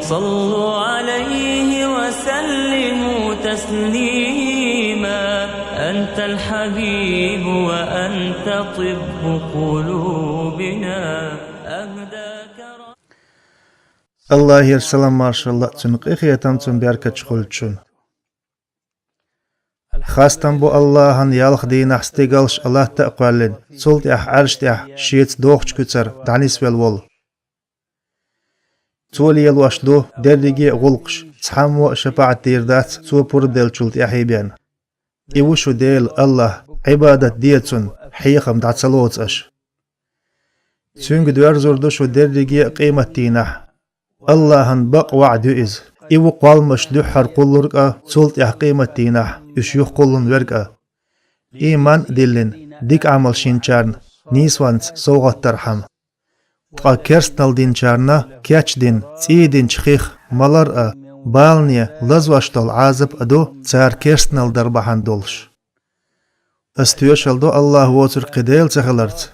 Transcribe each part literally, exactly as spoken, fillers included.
صلوا عليه وسلموا تسليما. أنت الحبيب وأنت طب قلوبنا. أهداك رب. Аллахьера салам-маршалла, цуьнан къинхетам, цуьнан беркаташ хуьлда шуна. Хастам бу Аллахьан ялх дийнахь стигалш а, латта а кхоьллина, цул тӀаьхьа Ӏаьрша тӀехь шеца дохучу куьцара дӀанисвелла волу. Цо лелош ду дерриге а гӀуллакхаш, цхьаммо а шапаӀат дийр дац цо пурба деллачул тӀаьхьа бен. И ву шу Дела, Аллахь, Ӏибадат де цунна, хьехам дӀа ца лоцу аша. Цуьнга доьрзур ду шу дерриге а къематдийнахь. Аллахьан бакъ ваӀда ю иза. И ву кхолламаш дуьххьара кхуллург а, цул тӀаьхьа къематдийнахь уьш юхакхуллун верг а. Ийман а диллина, дика Ӏамалш йинчарна нийсонца совгӀат дархьама. Ткъа керстанал динчарна кечдина, цӀий динчу хих малар а, балане лазош долу Ӏазап а ду цара керстанал дар бахьана долуш. Ас тоьшалла до Аллахь воцург кхин Дела ца хиларца.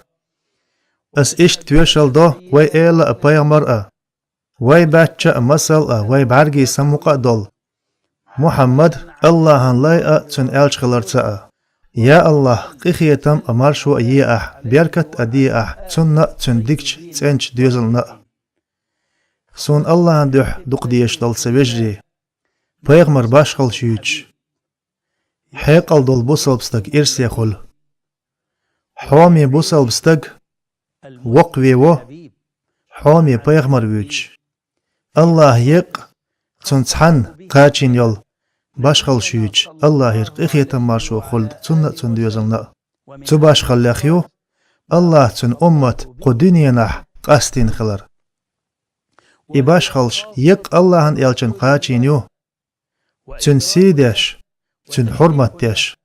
Ас иштта тоьшалла до вай эла а, пайхамар а, вай баьчча а, масал а, вай бӀаьргийн самукъа а долу Мухьаммад, Аллахьан лай а, цуьнан элча хиларца а. Я Аллахь, къинхетам а, маршо а е ахь, беркат а де ахь цунна а, цуьнан дикачу, цӀеначу доьзална а. Суна Аллахьан дуьхьа дукха дезаш долу сан вежарий, пайхамар башхаллаш юьйцуш, хьекъал долу бусалба стаг ирсе хуьлу. Хьоме бусалба стаг воккхаве во, хьоме пайхамар вуьйцуш. Аллахь еккъа, цунна цхьанна кхачийна йолу башхаллаш юьйцуш, Аллахьера къинхетам, маршо хуьлда цунна а, цуьнан доьзална а. Цу башхаллех ю Аллахь цуьнан уммат кху дуьненахь къастийна хилар. И башхаллаш еккъа Аллахьан элчанна кхачийна ю. Цуьнан сий деш, цуьнан хьурмат деш,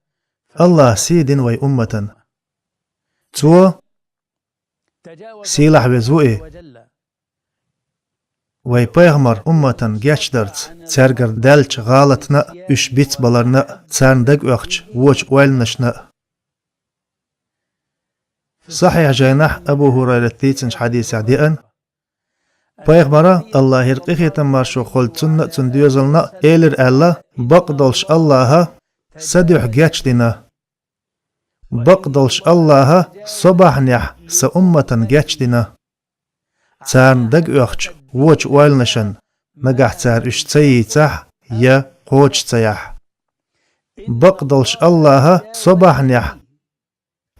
Аллахьа сий дина вай умматана. Цо, сийлахь веза ву и, вай пайхамар умматана гечдарца, цаьргара даьллачу гӀалатна а, уьш бицбаларна а, царна дага оьхучу вочу ойланашна а. Сахьихь жайнахь Абу ХӀурайрата дийцинчу хьадисехь деана, пайхамара, Аллахьера къинхетам, маршо хуьлда цунна а, цуьнан доьзална а, элира аьлла: «Бакъдолуш Аллахьа сан дуьхьа гечдина. Бакъдолуш Аллахьа со бахьанехь сан умматана гечдина. Царна дага оьхучу вочу ойланашна, нагахь цара уьш ца йийцахь я кхочуш ца яхь. Бакъдолуш Аллахьа со бахьанехь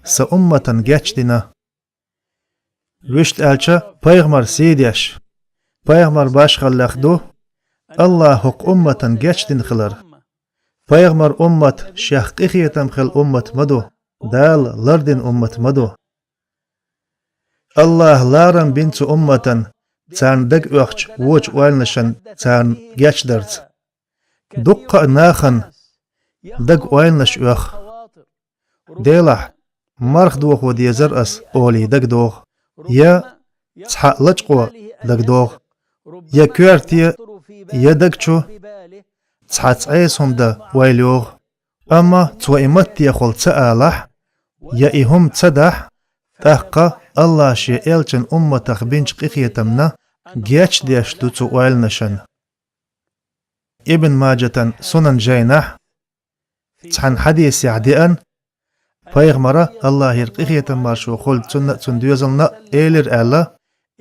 сан умматана гечдина». Вуьшта аьлча, пайхамар сий деш, пайхамар башхаллех ду Аллахьа хӀокху умматана гечдина хилар. Пайхамар уммат шех къинхетам хилла уммат ма ду, Дала лардина уммат ма ду. Аллахьа ларам бина цу умматана царна дага оьхучу вочу ойланашна царна гечдарца. Дуккха а нахана дага ойланаш оьху. Делахь, марха дохо дезара ас олий дагадогӀу, я цхьаъ лачкъо дагадогӀу, я коьрте, я даг чу цхьацца Ӏеса хӀума дан ойла йогӀу. Амма цо и маттехула ца алахь, я и хӀума ца дахь, тӀаккха Аллахьа шен элчан умматах бинчу къинхетамна гечдеш ду цу ойланашна. Ибн Маджатан Сунан жайнахь цхьана хьадисехь деана, пайхамара, Аллахьера къинхетам, маршо хуьлда цунна а, цуьнан доьзална а, элира аьлла: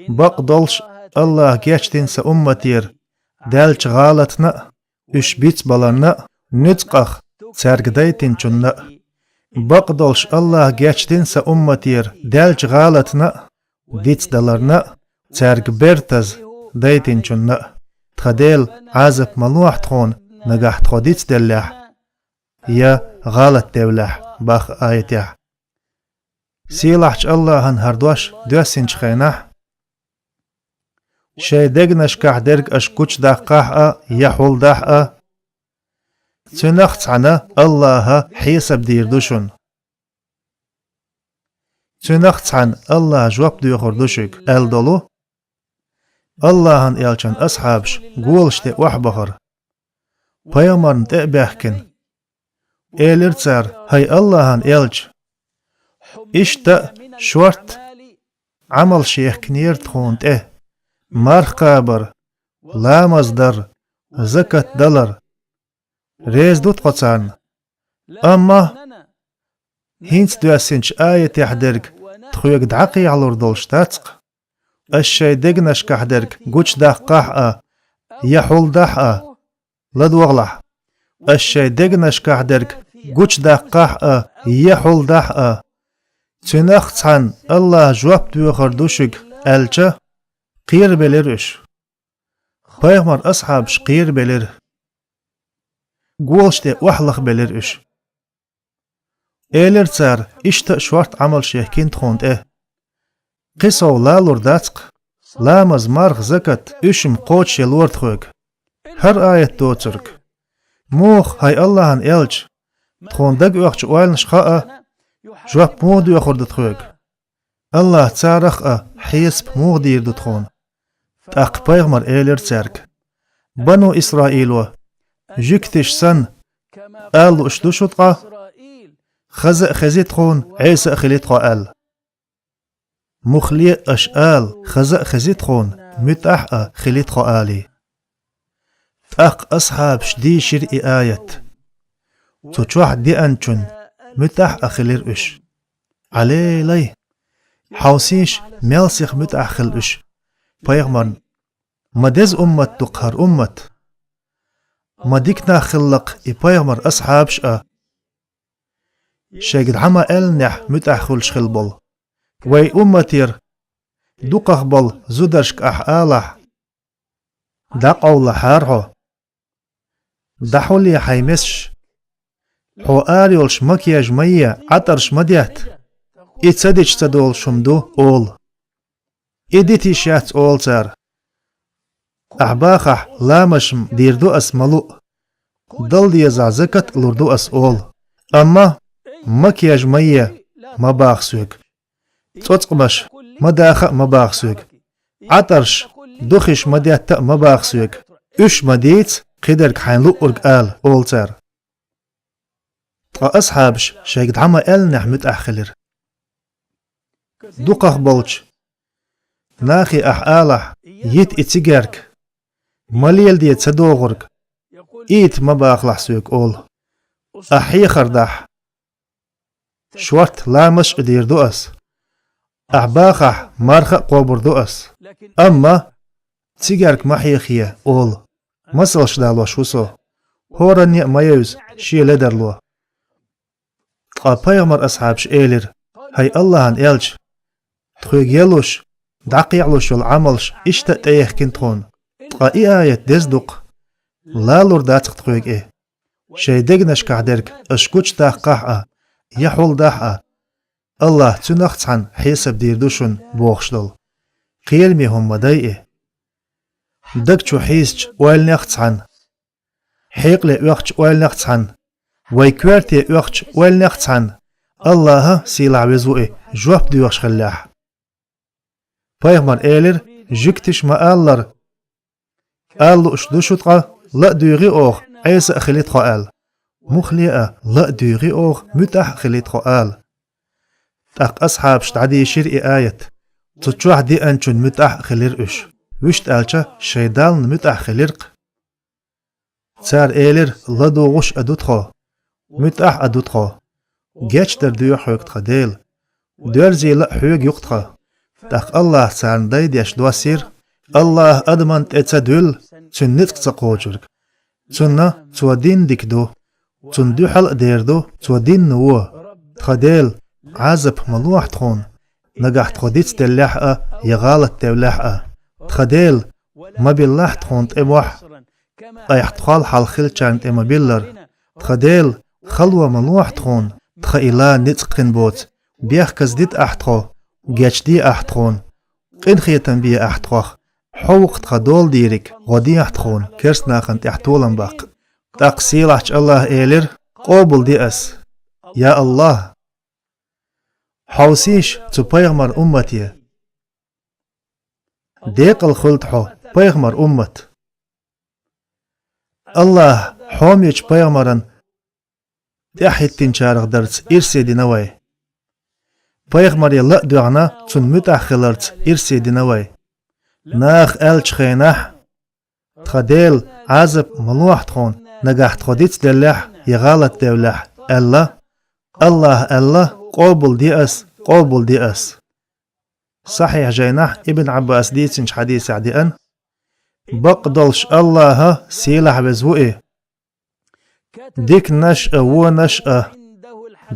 «Бакъдолуш Аллахьа гечдина сан умматера даьллачу гӀалатна а, уьш бицбаларна а, нуьцкъах цаьрга дайтинчунна а. Бакъдолуш Аллахьа гечдина сан умматера даьллачу гӀалатна а, дицдаларна а, цаьрга бертаза дайтинчунна а. Тхан Дела Ӏазап ма лохьа тхуна, нагахь тхо дицделлехь я гӀалат девллехь», боху аятехь. Сийлахьчу Аллахьан хӀара дош доьссинчу хенахь, шайн дегнашкахь дерг аша гучудаккхахь а, я хьулдахь а, цуьнах цхьаьна Аллахьа хьесап дийр ду шуна. Цуьнах цхьаьна Аллахьа жоп доьхур ду шуьга, аьлла долу Аллахьан элчан асхьабаш голаш тӀе охьабахара, пайхамарна тӀе а баьхкина. Элира цара: «ХӀай Аллахьан элча, иштта а шортта Ӏамалш ехкинера тхуна тӀе, марха кхабар, ламаз дар, закат далар. Реза ду тхо царна. Амма хӀинца доьссинчу аятехь дерг тхоьга дӀакхехьалур долуш дац-кх. Ас шайн дегнашкахь дерг гучудаккхахь а, я хьулдахь а, ладогӀалахь. Ас шайн дегнашкахь дерг гучудаккхахь а, я хьулдахь а, цуьнах а цхьаьна Аллаха жоп доьхур ду шуьга, аьлча, кхерабелира уьш. Пайхамар асхьабаш кхерабелира. Голаш тӀе охьалахбелира уьш. Элира цара, иштта а шортта Ӏамалш яхкина тхуна тӀе. Кхин сов лалур дац-кх, ламаз, марха, закат, уьш-м кхочушъялора тхоьга. ХӀара аят доцург: муха, хӀай Аллахьан элча, тхуна дага оьхучу ойланашха а жоп муха доьхур ду тхоьга? Аллаха царах а хьесап муха дийр ду тхуна? ТӀаккха пайхамар элира цаьрга: Бану Исраило, жуьгтиш санна, ала лууш ду шу ткъа: хаза а хези тхуна, Ӏеса а хили тхо аьлла. Муххале а аша ала: хаза а хези тхуна, муьтӀахь а хили тхо, алий. ТӀаккха асхьабаш дийшира и аят. Цу чохь деанчун муьтӀахь а хилира уьш. Ӏалелай! Хьовсийша, мел сиха муьтӀахь хилла уьш пайхамарна. Ма деза уммат ду-кх хӀара уммат. Ма дика нах хилла-кх и пайхамар асхьабаш а, шайга дӀа ма-аьллинехь муьтӀахь хуьлуш хилла болу. Вай умматера дукхах болу зударшка ахь алахь: дӀакъовлахьара хьо, дӀахьулъе хьайн месаш, хьо ара йолуш макияж ма е, Ӏатарш ма детта, и ца дича ца долуш хӀума ду, олу. И дита йиш яц, олу цара. Ахь бахахь, ламазаш-м дийр ду ас ма луъу, дала дезахь, закат а лур ду ас, олу. Амма макияж ма е, ма баха соьга. ЦӀоцкъамаш ма даха а ма баха соьга. Ӏатарш, духиш ма детта а ма баха соьга. Уьш ма дийца, кхидерг хьайна луъург ала, олу цара. Ткъа асхьабаш шайга дӀа ма-аьллинехь муьтӀахь хилира. Дукхах болчу нахе ахь алахь: йита и цигаьрка, ма леладе ца догӀург, ийта ма бахалахь соьга, олу. Ахь хьехар дахь, шортта ламазаш а дийр ду ас. Ахь бахахь, марха а кхобур ду ас. Амма цигаьрка ма хьехае, олу. Масалш далош ву со. ХӀоранне а ма евза шен ледарло. Ткъа пайхамар асхьабаш элира: хӀай Аллахьан элча, тхоьга ялуш, дӀакхехьалуш йолу Ӏамалш иштта а тӀеяхкина тхуна. Ткъа и аят деза ду-кх, лалур дац-кх тхоьга и. Шайн дегнашкахь дерг аша гучудаккхахь а, я хьулдахь а, Аллаха цуьнах а цхьаьна хьесап дийр ду шуна, бохуш долу. Кхераме хӀума ма дай и. Даг чу хьийзачу ойланех а цхьаьна, хьекъале оьхучу ойланех а цхьаьна, вай коьрте оьхучу ойланех а цхьаьна, Аллаха, сийлахь веза ву и, жоп доьхуш хиллехь. Пайхамар элира: жуьгтиш ма-аллара: ала лууш ду шу ткъа, ла а дуьйгӀи оха, Ӏеса а хили тхо, аьлла. Муххале а, ла а дуьйгӀи оха, муьтӀахь а хили тхо, ала. ТӀаккха асхьабаш дӀадийшира и аят. Цу чохь деанчун муьтӀахь а хилира уьш. Вуьшта аьлча, шайн Дална муьтӀахь хилира-кх. Цара элира: ладугӀуш а ду тхо, муьтӀахь а ду тхо. Гечдар доьху хьоьга тхан Дела, доьрзийла а хьоьга ю-кх тхан. ТӀаккха Аллаха царна дай деш доссийра: Аллаха адаман тӀе ца дуьллу цуьнан ницкъ ца кхочург. Цунна цо дина дика ду, цунна дуьхьал а дер ду цо динна вон. Тхан Дела, Ӏазап ма лохьа тхуна, нагахь тхо дицделлехь а, я гӀалат девллехь а. Тхан Дела, ма биллахь тхуна тӀе мохь, айхьа тхол хьалха хиллачарна тӀе ма-биллара. Тхан Дела, хало ма лохьа тхуна, тхан и лан ницкъ кхин боцу. Бехказа дита ахь тхо, гечде ахь тхуна, къинхетам бе ахь тхох. Хьо ву-кх тхан дола дийриг, гӀо дехьа тхуна керста нахана тӀехь толам баккха. ТӀаккха сийлахьчу Аллаха элира: къобалде ас, я Аллах! Хьовсийша цу пайхамар уммате. Декъала хуьлда хьо, пайхамар уммат! Аллаха хьоме йечу пайхамаран тӀаьхьахӀиттинчарах дарца ирсе дина вай. Пайхамаре ла а доьгӀна, цунна муьтӀахь хиларца ирсе дина вай. Наха аьллачу хенахь: тха Дела Ӏазап ма лохьа тхуна, нагахь тхо дицделлехь я гӀалат девллехь», аьлла. АллахӀа аьлла: «Къобалде ас, къобалде ас». Сахьихь жайнахь Ибн Ӏаббаса дийцинчу хьадисехь деана: «Бакъдолуш АллахӀ, сийлахь веза ву И, диканаш а, вонаш а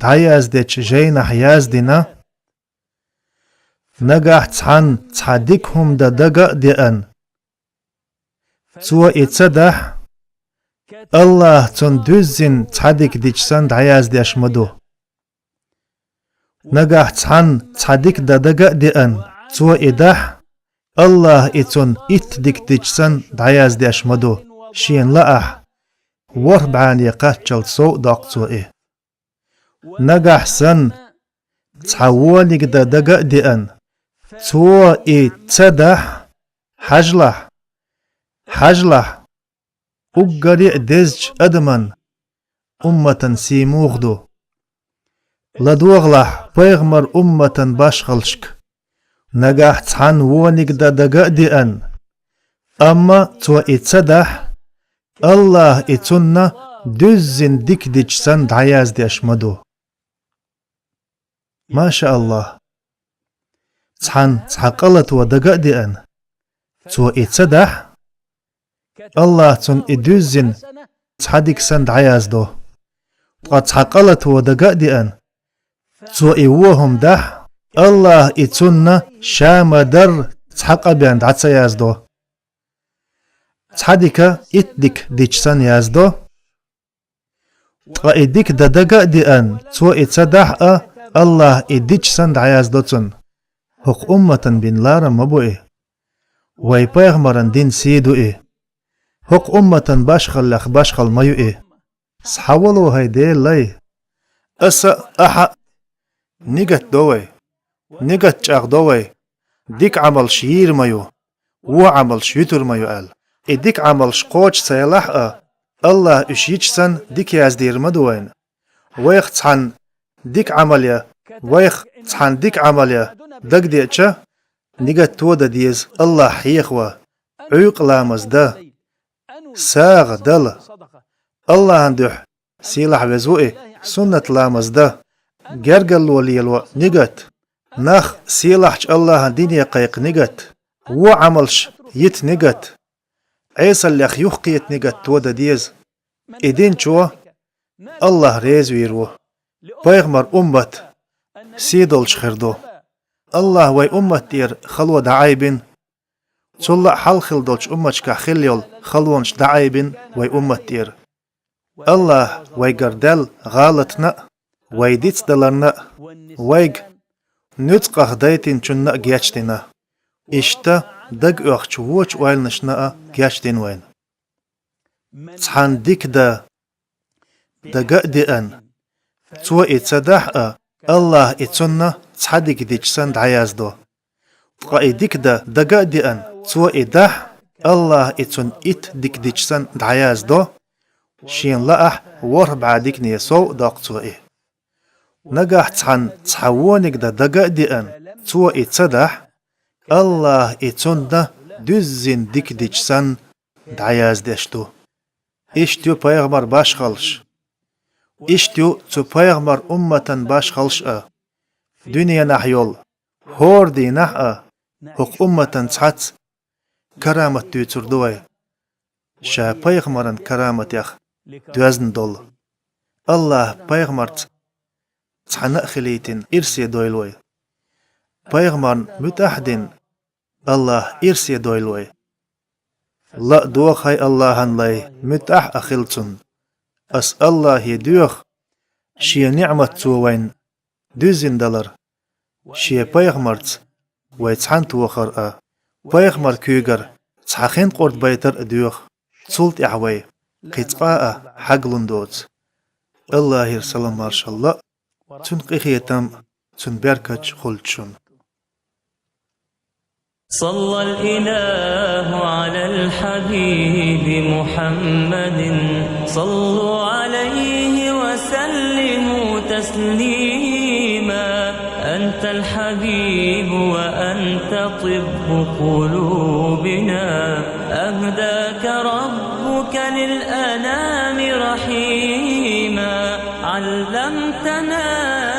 дӀаяздечу жайнахь яздина: нагахь цхьанна цхьа дика хӀума дан дага а деана, цо и ца дахь, АллахӀа цунна дуьззина цхьа дика дича санна дӀаяздеш ма ду. Нагахь цхьанна цхьа дика дан дага а деана, цо и дахь, АллахӀа и цунна итт дика дича санна дӀаяздеш ма ду, шена лаахь, ворхӀ бӀе кхаччалц сов а доккху цо и. Нагахь санна цхьа вониг дан дага а деана, цо и ца дахь, хьажалахь, хьажалахь, уггаре а дезачу адаман умматан сий муха ду. ЛадогӀалахь пайхамар умматан башхаллашка: нагахь цхьанна вониг дан дага а деана, амма цо и ца дахь, АллахӀа и цунна дуьззина дика дича санна дӀаяздеш ма ду». Маша АллахӀ! Цхьанна цхьа къа лато дага а деана, цо и ца дахь, АллахӀа цунна и дуьззина цхьа дика санна дӀаяздо. Ткъа цхьа къа лато дага а деана, цо и вон хӀума дахь, АллахӀа и цунна ша ма-дарра цхьа къа бен дӀа ца яздо. Цхьа дика итт дика дича санна яздо. Ткъа и дика дан дага а деана, цо и ца дахь а, АллахӀа и дича санна дӀаяздо цунна. ХӀокху умматан бина ларам ма бу и. Вай пайхамаран дина сий ду и. ХӀокху умматан башхаллех башхалла ма ю и. Схьавало, хӀай Делан лай! Аса а, ахьа а нигат до вай. Нигат чӀагӀдо вай: дика Ӏамалш йийр ма ю, вон Ӏамалш юьтур ма ю аьлла. И дика Ӏамалш кхочуш ца елахь а, АллахӀа уьш йича санна дика яздийр ма ду вайна. Вайх цхьанна дика Ӏамал я, вайх цхьанна дика Ӏамал я дагадеача, нигат тодан деза АллахӀ хьехаван, Ӏуьйкъа ламаз дан, сагӀа дала, АллахӀан дуьхьа, сийлахь веза ву и, суннат ламаз дан, гергарло лело нигат, нах сийлахьчу АллахӀан дине кхайкха нигат, вон Ӏамалш йита нигат, Ӏесаллех юхакхета нигат тодан деза. И динчо АллахӀ реза вийр ву. Пайхамар уммат сий долуш хир ду. АллахӀа вай уммат тӀера хало дӀаайбина. Цул а хьалха хилла долчу умматашкахь хилла йолу халонаш дӀаайбина вай уммат тӀера. АллахӀа вайгара даьлла гӀалатна а, вай дицдаларна а, вайга нуьцкъах дайтинчунна а гечдина. Иштта дага оьхучу вочу ойланашна а гечдина вайна. Цхьанна дика дан дага а деана, цо и ца дахь а, АллахӀа и цунна цхьа дика дича санна дӀаяздо. Ткъа и дика дан дага а деана, цо и дахь, АллахӀа и цунна итт дика дича санна дӀаяздо, шена лаахь, ворхӀ бӀе дикане сов а доккху цо и. Нагахь цхьанна цхьа вониг дан дага а деана, цо и ца дахь, АллахӀа и цунна дуьззина дика дича санна дӀаяздеш ду. Иштта ю пайхамар башхаллаш. Иштта ю цу пайхамар умматан башхаллаш а. Дуьненахь йолу хӀора дийнахь а хӀокху умматан цхьацца карамат дуьйцур ду вай, ша пайхамаран караматех доьзна долу. АллахӀа пайхамарца цхьаьна а хилийтина ирсе дойла вай. Пайхамарна муьтӀахь а дина, АллахӀа ирсе дойла вай. Ла а доха, хӀай АллахӀан лай, муьтӀахь а хила цунна. Ас АллахӀе доьху, шен ниӀмат цо вайна дуьззина далар, шен пайхамарца вай цхьаьна тохар а, пайхамар куьйгара цхьа хин къурд байтар а доьху, цул тӀаьхьа вай кхин цкъа а хьаглун доцу. АллахӀера салам-маршалла а, цуьнан къинхетам а, цуьнан беркаташ а хуьлда шуна. صلى الإله على الحبيب محمد. صلوا عليه وسلموا تسليما. أنت الحبيب وأنت طب قلوبنا. أهداك ربك للأنام رحيما، علمتنا